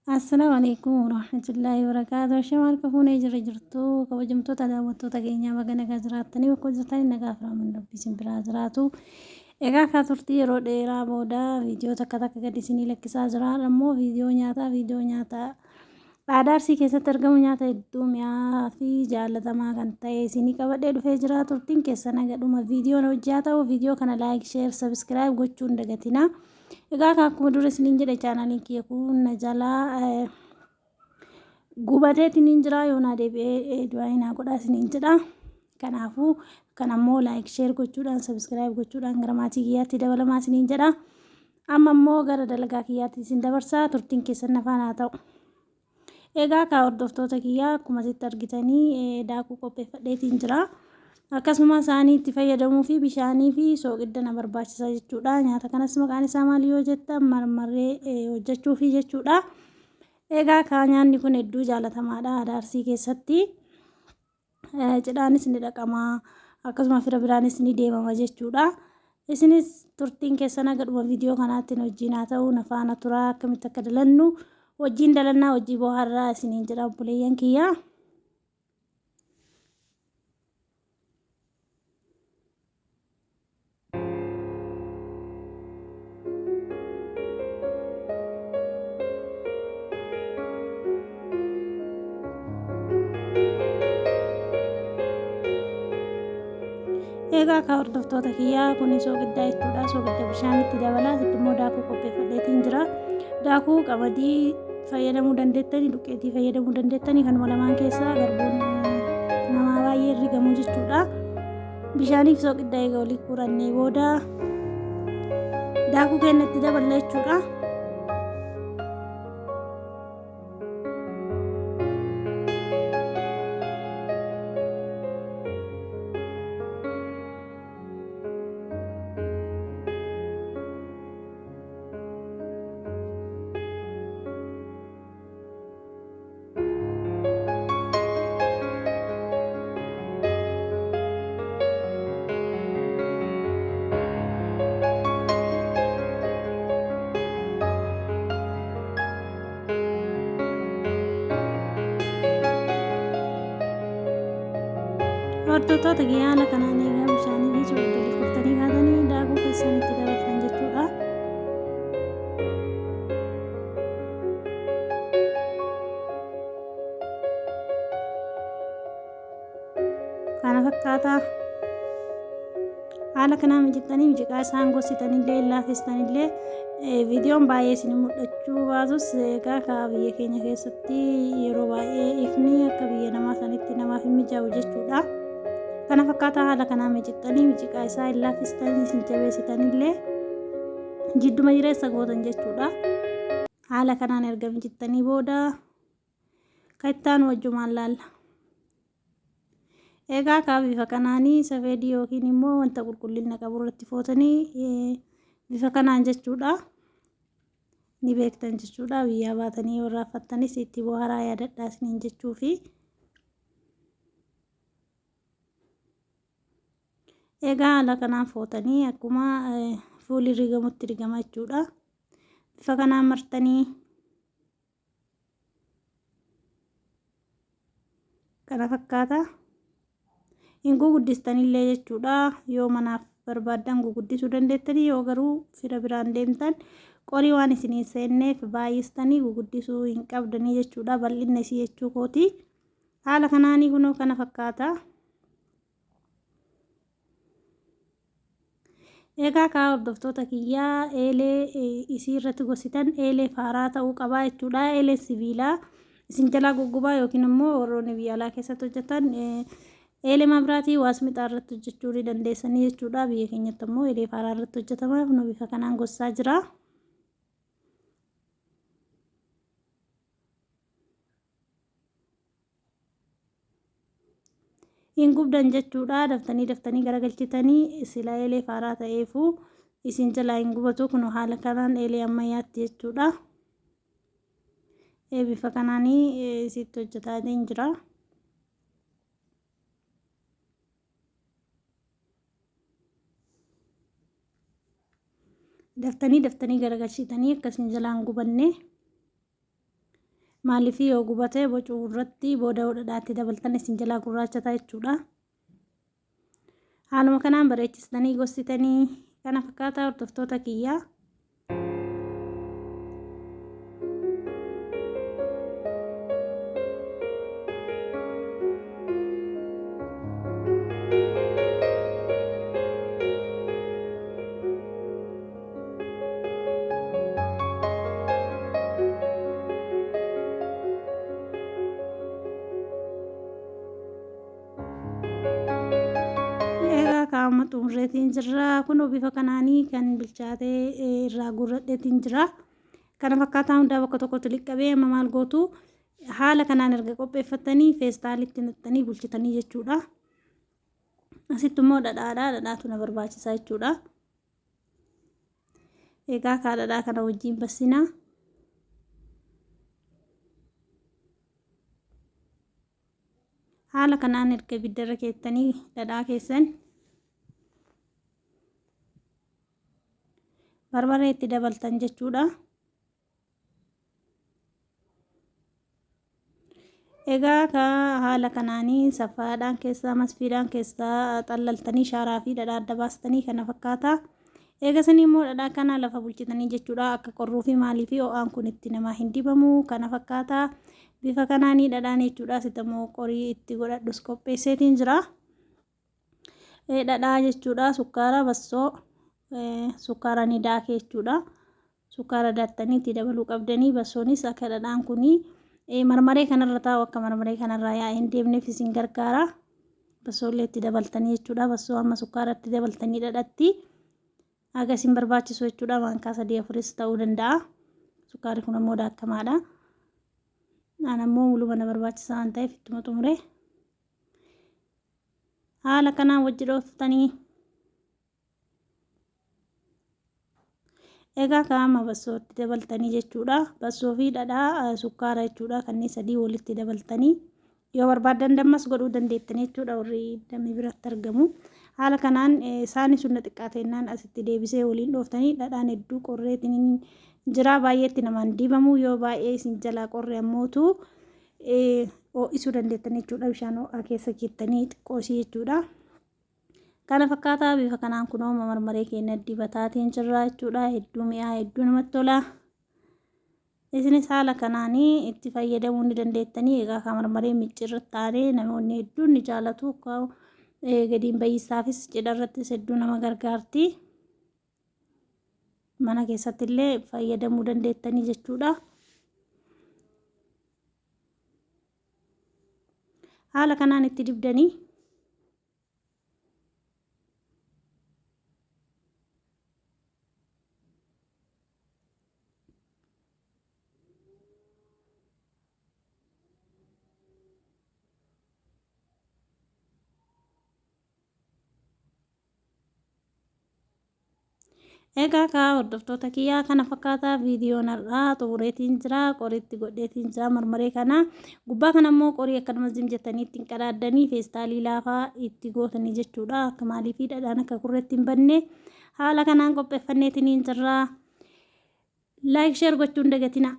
Assalaamu alaikum warahmatullaahi wabarakaatuh. Ashama harka fuunee jirra jirtu kabajamtoota daawwattoota keenyaa baga nagaa jiraattanii bakka hojjetanii nagaa fi rahmanni rabbii isin biraa jiraatu. Egaa kaa turtii yeroo dheeraa booda viidiyoo takka takka gadi isinii lakkisaa jira. Ammoo viidiyoo nyaataa viidiyoo nyaataa aadaa Arsii keessatti argamu nyaata hedduu mi'aa fi jaallatamaa kan ta'e isinii qabadhee dhufee jira. Turtiin keessan haga dhuma viidiyoon hojii haa ta'u viidiyoo kana laayik, sheer, sabiskiraayib gochuu hin dagatinaa. Egaa akka akkuma dura isiniin jedhe chaanaaliin kiyya kun na jalaa gubateetiin hin jira yoo naa deebi'ee du'aa naa godhaa isiniin jedha. Kanaafuu kan ammoo laayik sheer gochuudhaan sabiskiraayib gochuudhaan gara maatii kiyyaatti dabalamaa isiniin jedha. Amma immoo gara dalagaa kiyyaatti isin dabarsaa turtiin keessan na faana haa ta'u. Egaa kaa hordoftoota kiyyaa akkuma asitti argitanii daakuu qopheeffadheetiin jira. Akkasuma saanii itti fayyadamuu fi bishaanii fi sooqidda na barbaachisa jechuudha. Nyaata kanas maqaan isaa maal yoo jettan marmarree hojjechuufi jechuudha. Egaa kaa nyaanni kun hedduu jaalatamaadha aadaa Arsii keessatti. Cidhaanis ni dhaqama akkasuma fira biraanis ni deemama jechuudha. Isinis turtiin keessan haga dhuma viidiyoo kanaatti nu wajjin haa ta'u na faana turaa akkamitti akka dalannu wajjin dalannaa wajjii booharraa isiniin jedha obboleeyyan kiyya. Egaa akka hordoftoota kiyyaa kun soogiddaa jechuudha. Soogidda bishaanitti dabalaa asitti immoo daakuu qopheeffadheetiin jira. Daakuu qamadii fayyadamuu dandeettanii duqqeetii fayyadamuu dandeettanii kanuma lamaan keessaa garbuun namaa baay'ee rigamuu jechuudha. Bishaaniif soqidda eega olii kuurannee booda daakuu keenya itti daballa jechuudha. Hordoftoota kiyya haala kanaan eegaa bishaanii fi soogidda lakkoftanii kaatanii daakuu keessan itti dabaltan jechuudha. Kana fakkaata. Haala kanaan mijittanii mijiqaa isaan gossitanillee laaffistanillee viidiyoon baay'ee isin mul'achuu baatus egaa ka biyya keenya keessatti yeroo baay'ee ifni akka biyya namaa sanitti namaaf hin mijaa'u jechuudha. Kana fakkaata haala kanaan mijittanii mijiqaa isaa hin laaffistanii isin jabeessitanillee jidduma jireessa gootan jechuudha. Haala kanaan erga mijittanii booda kan itti aanu wajjumaan laalla. Egaa kaa bifa kanaanii safeedii yookiin immoo wanta qulqullina qabu irratti footanii bifa kanaan jechuudha. Ni beektan jechuudha. Biyyaa baatanii yoo raaffattanis itti boharaa yaadadhaa isiniin jechuufi. Egaa haala kanaan footanii akkuma fuulli rigamutti rigama jechuudha. Bifa kanaan martanii kana fakkaata. Hin guguddistanillee jechuudha. Yoo manaaf barbaaddan guguddisuu dandeettanii yoo garuu fira biraan deemtan qorii waan isin hin seenneef baay'istanii guguddisuu hin qabdanii jechuudha. Bal'inna isii jechuu kooti. Haala kanaanii kunoo kana fakkaata. Egaa kaa hordoftoota kiyyaa eelee isii irratti gositan eelee faaraa ta'uu qabaa jechuudha. Eelee sibiilaa isin jalaa guggubaa yookiin immoo warroonni biyya alaa keessatti hojjetan eelee mabiraatii waasmixaa irratti hojjechuu ni dandeessanii jechuudha. Biyya keenyatti immoo eelee faaraa irratti hojjetama. Kunoo bifa kanaan gossaa jira. Hin gubdan jechuudha. Daftanii daftanii garagalchitanii sila eelee faaraa ta'eefu isin jalaa hin gubatu. Kun haala kanaan eelee ammayyaatti jechuudha. Bifa kanaanii isitti hojjetaa jira. Daftanii daftanii garagalchitanii akka isin jalaa hin gubanne. Maaliif yoo gubate bocuu irratti booda yoo dhadhaatti dabaltan isin jalaa gurraachataa jechuudha. Haaluma kanaan bareechistanii gossitanii kana fakkaataa hordoftoota kiyyaa. Egaa kaa'ama xumurreetiin jirra. Kunoo bifa kanaanii kan bilchaatee irraa guurradheetiin jira. Kana fakkaataa hundaa bakka tokkotti liqqabee amma maal gootu haala kanaan erga qopheeffattanii feestaalitti naqxanii bulchitanii jechuudha. Asitti immoo dhadhaadha. Dhadhaatu na barbaachisa jechuudha. Egaa kaa dhadhaa kana wajjin bassina. Haala kanaan erga ibiddarra keettanii dhadhaa keessan barbaree itti dabaltan jechuudha. Egaa ka haala kanaanii safaadhaan keessaa masfiidhaan keessaa xallaltanii shaaraa fi dhadhaa adda baastanii kana fakkaata. Eegasanii immoo dhadhaa kana lafa bulchitanii jechuudha akka qorruu fi maalii fi ho'aan kun itti namaa hin dibamu kana fakkaata. Bifa kanaanii dhadhaan jechuudha asitti qorii itti godhadhus qopheesseetiin jira. Dhadhaa jechuudha sukkaara bassoo sukkaara ni daakee jechuudha. Sukkaara daaktanii itti dabaluu qabdanii bassoonis akka dhadhaan kun marmaree kanarra taa'u akka marmaree kanarraa yaa'ee hin deemneef isin gargaara. Bassoollee itti dabaltanii jechuudha. Bassoo amma sukkaara itti dabaltanii dhadhatti haga isin barbaachisu jechuudha. Maankaa sadii afuris ta'uu danda'a. Sukkaarri kun ammoo daakamaadha. Aan ammoo muluma na barbaachisa waan ta'eef ittuma xumure. Haala kanaan wajji dhooftanii. Egaa kaa'ama bassootti dabaltanii jechuudha. Bassoo fi dhadhaa sukkaara jechuudha. Kanneen sadii walitti dabaltanii yoo barbaaddan dammas godhuu dandeettanii jechuudha warri dammi biratti argamu. Haala kanaan saani sun xiqqaateennaan asitti deebisee waliin dhooftanii dhadhaan hedduu qorreetiin jira baay'eetti namaan dibamu yoo baay'ee isin jalaa qorre ammootu ho'isuu dandeettanii jechuudha. Bishaan ho'aa keessa keettanii xiqqoo isii jechuudha. Kana fakkaataa bifa kanaan kunoo marmaree keenya dibataatiin jirra jechuudha. Hedduu mi'aa hedduu namatti tola. Isinis haala kanaan itti fayyadamuu ni dandeettanii. Egaa kan marmaree micciirra taanee namoonni hedduun ni jaalatu. Gadiin bayyisaafis cidha irrattis hedduu nama gargaarti. Mana keessatti illee fayyadamuu dandeettanii jechuudha. Haala kanaan itti dibdanii. Egaa kaa hordoftoota kiyyaa kana fakkaataa viidiyoon har'aa xumureetiin jira qoriitti godheetiin jira marmaree kana gubbaa kana immoo qorii akkanuma zim jettanii ittiin qadaaddanii feestaalii laafaa itti gootanii jechuudha akka maalii fi dhadhaan akka kurreetti hin banne haala kanaan qopheeffanneetiin jirra. Laayik sheer gochuun dagatina.